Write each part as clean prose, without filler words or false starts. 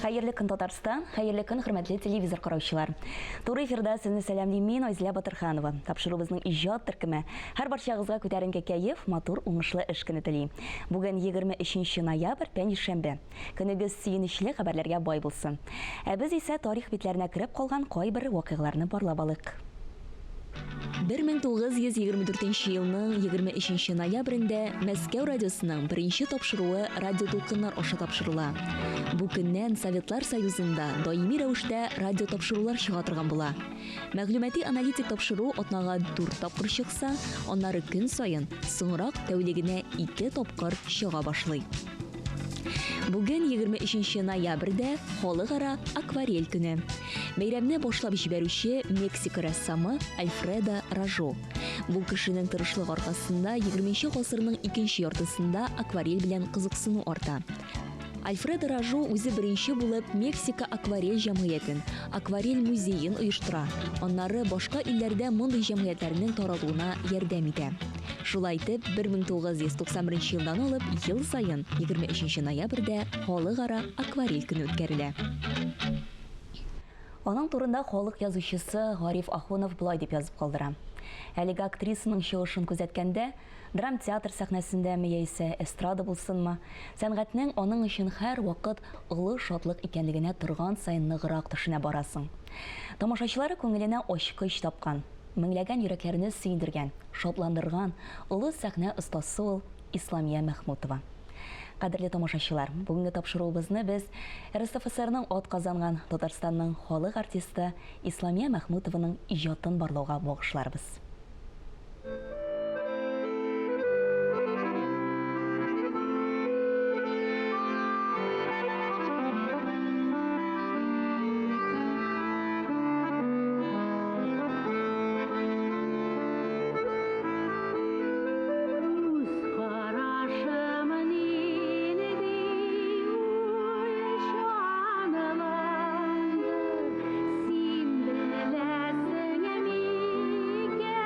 Хәерле көн, Татарстан! Хәерле көн, хөрмәтле телевизор караучылар! Туры эфирда сезне сәламлим мин, Айзилә Батырханова. Тапшыруыбызның иҗат төркеме һәр барчагызга күтәренке кәеф, матур, уңышлы эш көне тели. Бүген 23 ноябрь, пәнҗешәмбе. Көнегез сөенечле хәбәрләргә бай булсын. Ә без исә тарих битләренә кереп калган кайбер вакыйгаларны барлап алыйк. 1924 елның 23 ноябрендә Мәскәү радиосының беренче тапшыруы радиодулкыннар аша тапшырыла. Бу көннән Советлар Союзында даими рәвештә радиотапшырулар чыга торган була. Мәгълүмати-аналитик тапшыру атнага дүрт тапкыр чыкса, аннары көн саен, соңрак тәүлегенә ике тапкыр чыга башлый. Бүген 23 ноябрьдә Халыкара акварель көне. Бәйрәмне башлап җибәрүче Мексика рәссамы Альфредо Ражо. Бу кешенең тырышлыгы аркасында 20 гасырның икенче яртысында акварель белән кызыксыну арта. Альфредо Ражо үзе беренче булып Мексика акварель җәмгыятен, акварель музеен оештыра, аннары башка илләрдә мондый җәмгыятьләрнең таралуына ярдәм итә. Шулай итеп, 1991 елдан алып ел саен 23 ноябрьдә Халыкара акварель көне үткәрелә. Аның турында халык язучысы Гариф Ахунов болай дип язып калдыра. Әлеге актрисаның чыгышын күзәткәндә, драмтеатр сәхнәсендәме яисә эстрада булсынмы, сәнгатьнең аның өчен һәрвакыт олы шатлык икәнлегенә торган саен ныграк төшенә барасың. Тамашачылары күңеленә ачкыч тапкан, меңләгән йөрәкләрне сөендергән, шатландырган олы сәхнә остасы ул Исламия Мәхмүтова. Кадерле тамашачылар, бүгенге тапшыруыбызны без РСФСРның атказанган Татарстанның халык артисты Исламия Мәхмүтованың иҗатын барлауга багышларбыз. Күз карашым нинди уйчанланды, Син беләсең микән?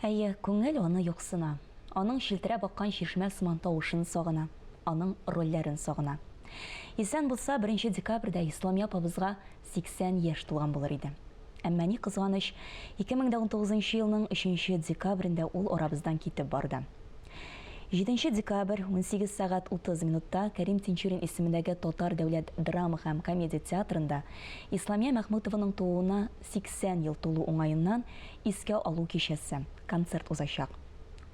Әйе, күңел аны юксына. Аның челтерәп аккан чишмә сыман тавышын сагына, аның рольләрен сагына. Исән булса, беренче декабрьдә Исламия апабызга 80 яшь тулган булыр иде. Әмма ни кызганыч, 2019 елның өченче декабрендә ул арабыздан китеп барды. Җиденче декабрь, 18 сәгать 30 минутта Кәрим Тинчурин исемендәге Татар дәүләт драма һәм комедия театрында Исламия Мәхмүтованың тууына 80 ел тулу уңаеннан искә алу кичәсе, концерт узачак.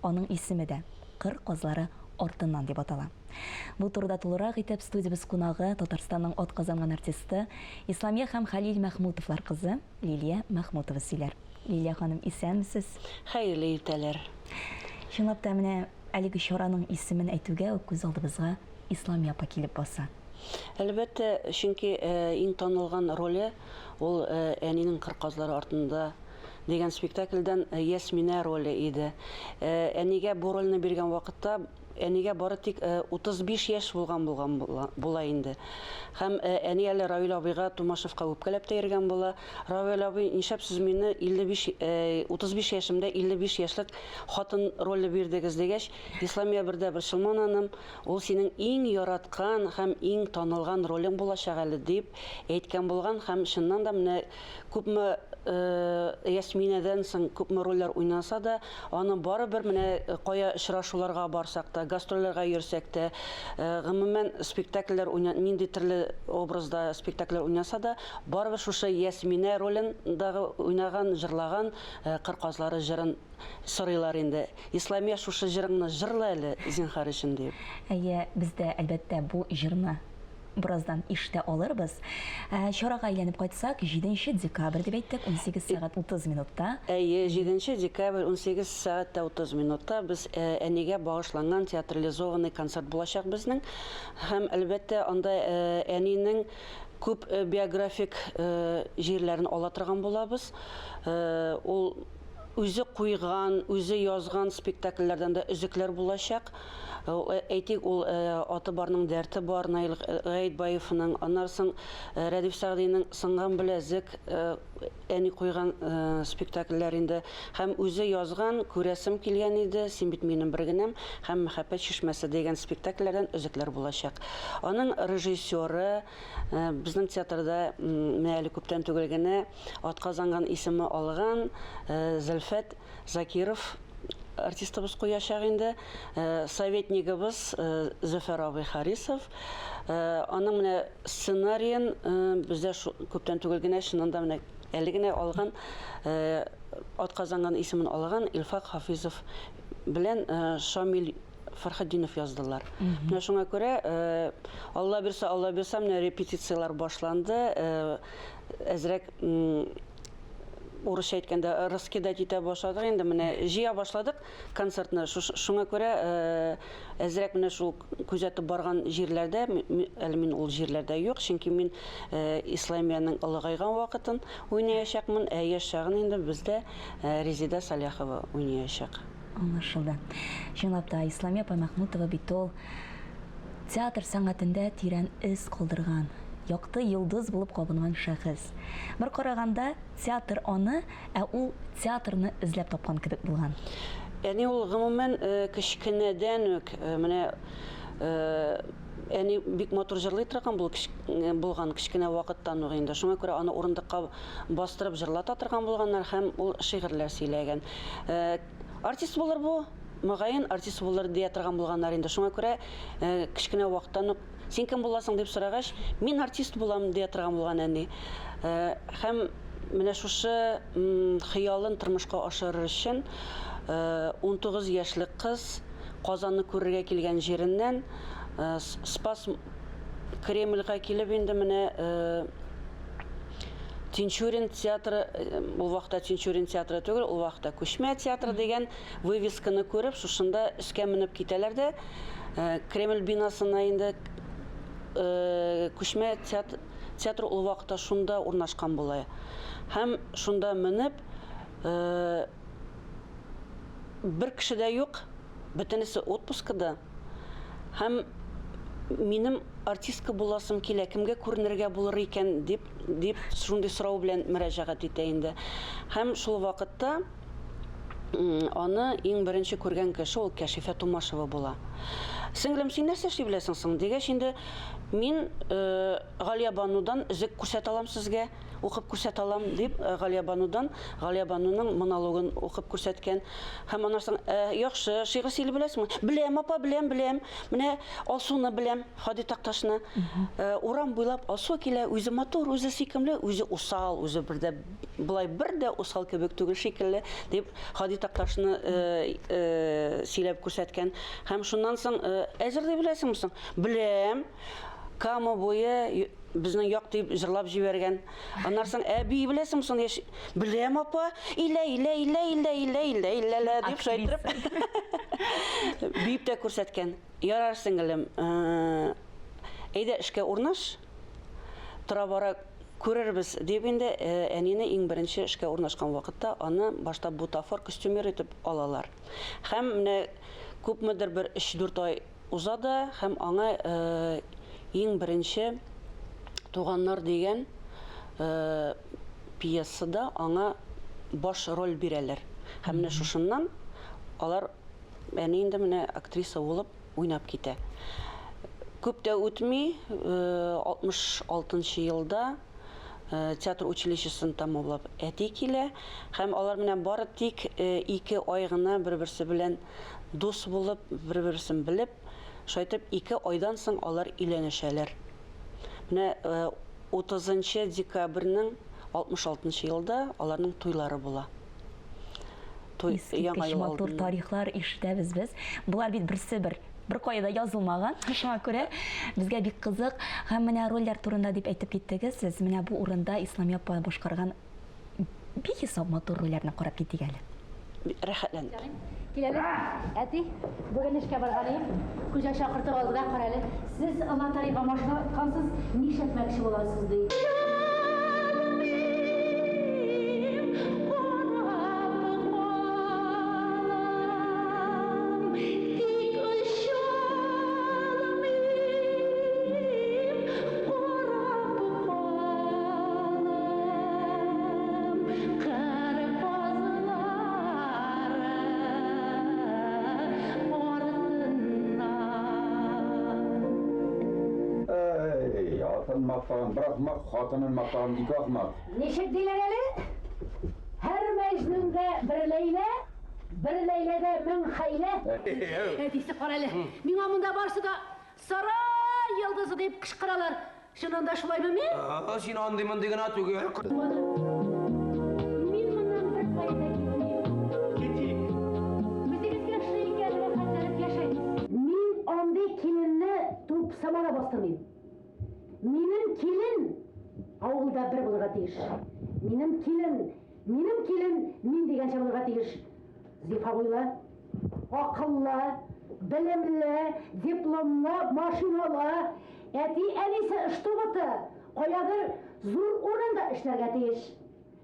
Аның исеме дә Кыр казлары артыннан дип атала. Бу турыда тулырак итеп студиябез кунагы, Татарстанның атказанган артисты, Исламия һәм Хәлил Мәхмүтовлар кызы Лилия Мәхмүтова сөйләр. Лилия ханым, исәнмесез! Хәерле иртәләр! Чынлап та, менә әлеге чараның исемен әйтүгә үк күз алдыбызга Исламия апа килеп баса. Әлбәттә, чөнки иң танылган роле ул Әнинең кыр казлары артында дигән спектакльдән Ясминә роле иде. Әнигә бу рольне биргән вакытта әнигә бары тик 35 яшь булган булган була инде. Һәм әни әле Равил абыйга Тумашевка үпкәләп тә йөргән була. Равил абый, нишләп сез мине 55, 35 яшемдә 55 яшьлек хатын роле бирдегез дигәч, Исламия бер дә борчылман аным, ул синең иң яраткан һәм иң танылган ролең булачак әле, дип әйткән булган һәм чыннан да менә Күпме Ясминәдән соң күпме рольләр уйнаса да, аны барыбер менә кая очрашуларга барсак та, гастрольләргә йөрсәк тә, гомумән спектакльләр уйна, нинди төрле образда спектакльләр уйнаса да, барыбер шушы Ясминә ролен дагы уйнаган, җырлаган Кыр казлары җырын сорыйлар инде. Исламия, шушы җырыңны җырла әле, зинһар өчен, дип. Әйе, без дә, әлбәттә, бу җырны бераздан ишетә алырбыз. Ә, чарага әйләнеп кайтсак, 7 декабрь дип әйттек, 18 сәгать 30 минутта. Әйе, 7 декабрь, 18 сәгать тә 30 минутта без э, әнигә багышланган театрализованный концерт булачак безнең. Һәм, әлбәттә, анда э, әнинең күп э, биографик җирләрен ала торган булабыз. Ул үзе куйган, үзе язган спектакльләрдән дә өзекләр булачак. Әйтик, ул Аты барның дәрте бар, Наил Гаетбаевның, аннан соң Рәдиф Сәгъдинең Сынган беләзек, әни куйган спектакльләр инде. Һәм үзе язган Күрәсем килгән иде, Син бит минем бер генәм һәм Мәхәббәт чишмәсе дигән спектакльләрдән өзекләр булачак. Аның режиссеры безнең театрда менә әле күптән түгел генә атказанган исеме алган Зөлфәт Закиров артистыбыз куячак инде. Советнигыбыз Зөфәр абый Харисов. Аның менә сценариен бездә күптән түгел генә, чыннан да менә әле генә алган, атказанган исемен алган Илфак Хафизов белән Шамил Фәрхетдинов яздылар. Менә шуңа күрә, Алла бирсә, Алла бирсә, менә репетицияләр башланды. Әзрәк урысча әйткәндә раскидать итә башладык инде менә җыя башладык концертны шуңа күрә э, әзрәк менә шул күзәтеп барган җирләрдә әле мин ул җирләрдә юк чөнки мин э, исламиянең олыгайган вакытын уйнаячакмын ә яшь чагын инде бездә э, резеда саляхова уйнаячак аңлашылды чынлап та исламия апа мәхмүтова бит ул Театр сәнгатендә тирән эз калдырган, якты йолдыз булып кабынган шәхес. Бер караганда, театр аны, ә ул театрны эзләп тапкан кебек булган. Әни ул гомумән кечкенәдән үк менә әни бик матур җырлый торган булган кечкенә вакыттан ук инде. Шуңа күрә аны урындыкка бастырып җырлата торган булганнар һәм ул шигырьләр сөйләгән. Артист булыр бу, мөгаен, артист булыр дия торган булганнар инде. Шуңа күрә кечкенә вакыттан ук син кем буласың дип сорагач, мин артист булам дия торган булган әни. Һәм менә шушы хыялын тормышка ашырыр өчен 19 яшьлек кыз Казанны күрергә килгән җиреннән Спас Кремльгә килеп инде менә Тинчурин театры, ул вакытта Тинчурин театры түгел, ул вакытта Күчмә театры дигән вывесканы күреп, шушында өскә менеп китәләр дә, Кремль бинасына инде Күчмә театр ул вакытта шунда урнашкан була. Һәм шунда менеп, бер кеше дә юк, бөтенесе отпускада. Һәм минем артистка буласым килә, кемгә күренергә булыр икән дип, дип шундый сорау белән мөрәҗәгать итә инде. Һәм шул вакытта Аны иң беренче күргән кеше ул Кәшифә Тумашева була. Сеңлем, син нәрсә эшли беләсең соң? Дигәч инде, мин Галиябанудан өзек күрсәтә алам сезгә, укып күрсәтә алам, дип Галиябанудан, Галиябануның монологын укып күрсәткән. Һәм аннан соң, яхшы, шигырь сөйли беләсеңме? Беләм, апа, беләм, беләм. Менә Алсуны беләм, Һади Такташны. Урам буйлап Алсу килә, үзе матур, үзе сөйкемле, үзе усал, үзе бер дә болай бер дә усал кебек түгел шикелле, дип Һади Такташны сөйләп күрсәткән. Һәм шуннан соң, әзерли беләсеңме соң? Беләм. Кама буе безнең як дип җырлап җибәргән. Аннан соң әби беләсеңме соң яшь беләм апа. Илә илә илә илә илә илә илә лә дип шулай итеп биеп тә күрсәткән. Ярар, сеңелем, әйдә эшкә урнаш. Тора-бара күрербез, дип инде әнине иң беренче эшкә урнашкан вакытта аны башта бутафор костюмер итеп алалар. Һәм менә күпмедер бер өч-дүрт ай уза да һәм аңа иң беренче Туганнар дигән пьесада аңа баш роль бирәләр. Һәм менә шушыннан алар әни инде менә актриса булып уйнап китә. Күп тә үтми, 66 нчы елда театр училищесын тәмамлап әти килә һәм алар менә бары тик ике ай гына бер-берсе белән дус булып, бер-берсен белеп, шулай итеп ике айдан соң алар өйләнешәләр. Менә 30 декабрьнең 66 нчы елда аларның туйлары була. Туй Яңа ел матур тарихлар ишетәбез без. Болар бит берсе бер беркая да язылмаган. Шуңа күрә безгә бик кызык. Һәм менә рольләр турында дип әйтеп киттегез сез. Менә бу урында Исламия апа башкарган Бихисап матур рольләрне карап китик әле. Рәхәтләнеп. Кил әле, әти, бүген эшкә барган идем. Хуҗа чакыртып алды да, кара әле, сез лотерейга машина откансыз, нишләтмәкче буласыз, ди. Әй, атын мактаган бер ахмак, хатынын мактаган ике ахмак. Ничек диләр әле? Һәр мәҗнүндә бер Ләйлә, бер Ләйләдә мең хәйлә. Әтисе, карале, миңа монда барысы да Сарай йолдызы дип кычкыралар. Чыннан да шулаймы мин? Ә, син андый-мондый гына түгел. Мин моннан беркая да китмим. Китик. Үзегезгә ошый икән, рәхәтләнеп яшәгез. Мин андый киленне тупсама да бастырмыйм. Минем килен авылда бер булырга тиеш. Минем килен, минем килен мин дигәнчә булырга тиеш. Зифа буйлы, акыллы, белемле, дипломлы, машиналы, әти-әнисе ыштубыты, каядыр зур урында эшләргә тиеш.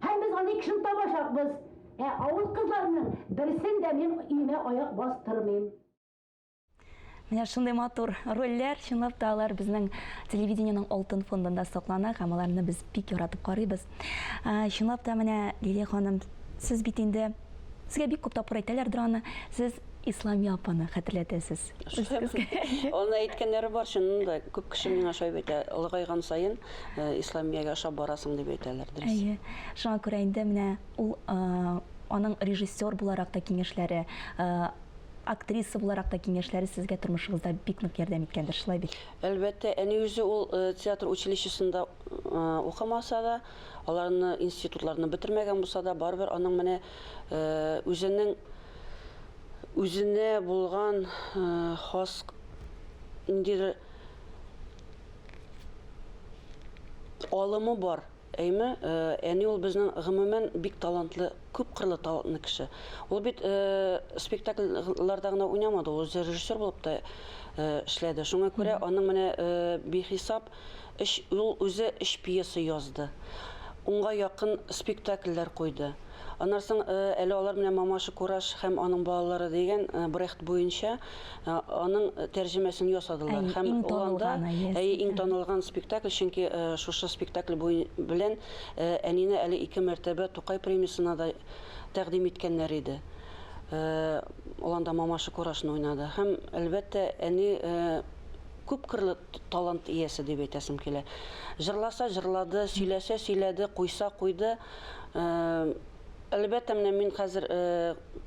Һәм без андый кешене табачакбыз. Ә авыл кызларының берсен дә мин өемә аяк бастырмыйм. Менә шундый матур рольләр, чынлап та алар безнең телевидениенең алтын фондында саклана һәм аларны без бик яратып карыйбыз. Чынлап та менә Лилия ханым, сез бит инде сезгә бик күп тапкыр әйтәләрдер аны, сез Исламия апаны хәтерләтәсез. Аны әйткәннәре бар, чыннан да күп кеше миңа шулай әйтә, олыгайган саен э, Исламиягә ошап барасың дип әйтәләр, дөрес. Әйе. Шуңа күрә инде менә ул э, аның режиссер буларак та киңәшләре, э, Актриса буларак та киңәшләре сезгә тормышыгызда бик нык ярдәм иткәндер, шулай бит? Әлбәттә, әни үзе ул театр училищесында укымаса да, аларны институтларны бетермәгән булса да, барыбер аның менә үзенең үзенә булган хас ниндидер алымы бар. Әйме, әни ул безнең гомумән бик талантлы, күпкырлы талантлы кеше. Ул бит спектакльләрдә генә уйнамады, ул үзе режиссер булып та эшләде. Шуңа күрә аның менә бихисап өч, ул үзе өч пьеса язды. Унга якын спектакльләр куйды. Аннан соң әле алар менә Мамаша Кураж һәм аның балалары дигән Брехт буенча аның тәрҗемәсен ясадылар. Һәм иң ул анда танылганы, yes. әйе, иң танылган спектакль, чөнки шушы спектакль белән әнине әле ике мәртәбә Тукай премиясенә дә тәкъдим иткәннәр иде. Ул анда Мамаша Курашны уйнады. Һәм, әлбәттә, әни күпкырлы талант иясе дип әйтәсем килә. Җырласа, җырлады, сөйләсә, сөйләде, куйса, куйды. Әлбәттә, менә мин хәзер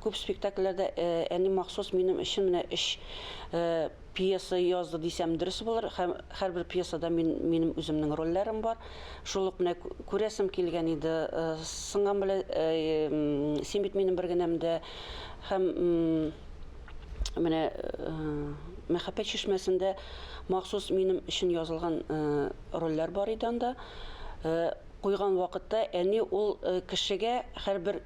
күп спектакльләрдә әни махсус минем өчен менә өч пьеса язды дисәм дөрес булыр. Һәм һәрбер пьесада мин, минем үземнең рольләрем бар. Шул ук менә күрәсем килгән иде. Сынган белән Син бит минем бер генәм дә һәм менә Мәхәббәт чишмәсендә махсус минем өчен язылган рольләр бар иде анда. Куйган вакытта әни ул кешегә һәрбер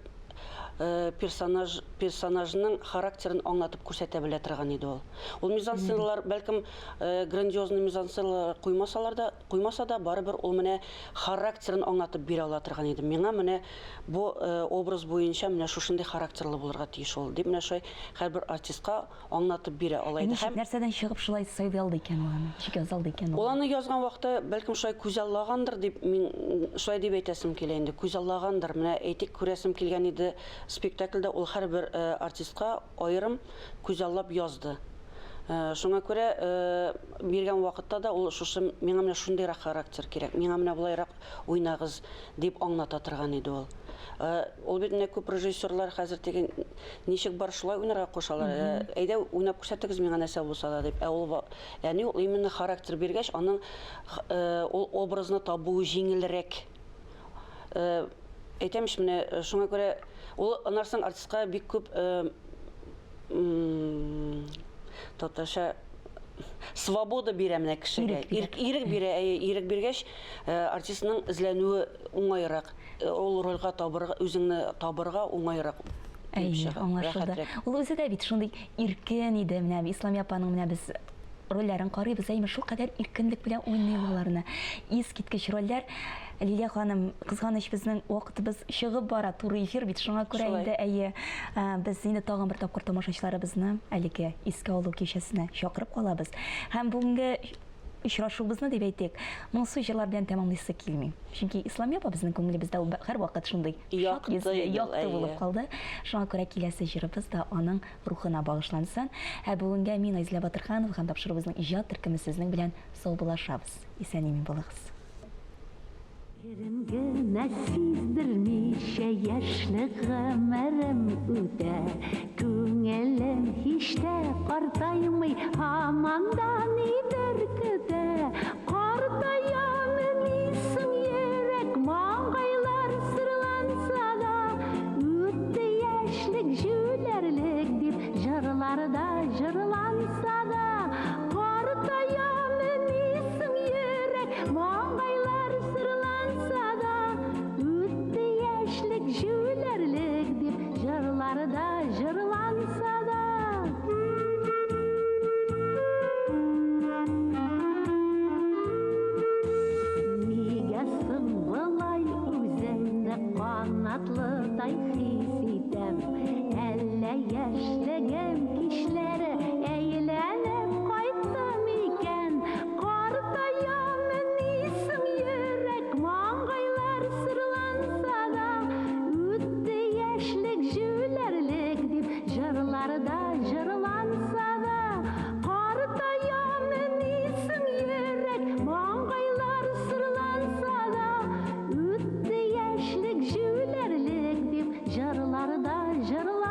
персонаж персонажның характерын аңлатып күрсәтә белә торган иде ул. Ул мизансценалар, бәлкем, грандиозный мизансценалар куймасалар да, куймаса да, барыбер ул менә характерын аңлатып бирә ала торган иде. Миңа менә бу образ буенча менә шушындый характерлы булырга тиеш ул, дип менә шулай һәрбер артистка аңлатып бирә ала иде. Ничек, нәрсәдән чыгып шулай сайлый алды икән ул аны? Ничек яза алды икән ул? Ул аны язган вакытта, бәлкем, шулай күзаллагандыр дип, мин шулай дип әйтәсем килә инде. Күзаллагандыр. Менә әйтик, күрәсем килгән иде спектакльдә ул һәрбер артистка аерым күзаллап язды. Шуңа күрә биргән вакытта да ул шушы миңа менә шундыйрак характер кирәк, миңа менә болайрак уйнагыз дип аңлата торган иде ул. Ул бит менә күп режиссерлар хәзер теге ничек бар шулай уйнарга кушалар. Әйдә уйнап күрсәтегез миңа нәрсә булса да дип. Ә ул әни ул именно характер биргәч, аның ул образны табуы җиңелрәк. Әйтәм ич, менә шуңа күрә ул аннан соң артистка бик күп татарча свобода бирә менә кешегә. Ирек, ирек бирә, әйе, ирек биргәч, артистның эзләнүе уңайрак. Ул рольгә табырга, үзеңне табырга уңайрак. Әйе, аңлашылды. Ул үзе дә бит шундый иркен иде. Менә Исламия апаның менә без рольләрен карыйбыз, әйме, шулкадәр иркенлек белән уйный ул аларны. Искиткеч рольләр. Лилия ханым, кызганыч, безнең вакытыбыз чыгып бара, туры эфир бит, шуңа күрә инде, әйе, без инде тагын бер тапкыр тамашачыларыбызны әлеге искә алу кичәсенә чакырып калабыз. Һәм бүгенге очрашуыбызны дип әйтик, моңсу җырлар белән тәмамлыйсы килми. Чөнки Исламия апа безнең күңелебездә ул һәрвакыт шундый шат йөзле, якты булып калды. Шуңа күрә киләсе җырыбыз да аның рухына багышлансын. Ә бүгенгә мин, Айзилә Батырханова һәм тапшыруыбызның иҗат төркеме сезнең белән саубуллашабыз. Исән-имин булыгыз. Керем генә сиздермичә яшьлек гомерем үтә. Күңелем һич тә картаймый, һаман да нидер көтә. Картаямыни соң йөрәк, маңгайлар сырланса да, Үтте яшьлек, җүләрлек дип җырларда җырланса да, Картаямыни соң йөрәк, маңгайлар сырланса да, Үтте яшьлек, җүләрлек дип җырларда җырланса да. Нигә соң болай үземне канатлыдай хис итәм? Әллә яшьлегем кичләре әйләнеп кайтты микән? Картаямыни соң йөрәк, маңгайлар сырланса да, Үтте яшьлек, җүләрлек дип җырларда җырланса да, Картаямыни соң йөрәк, маңгайлар сырланса да, Үтте яшьлек, җүләрлек дип җырларда җырланса.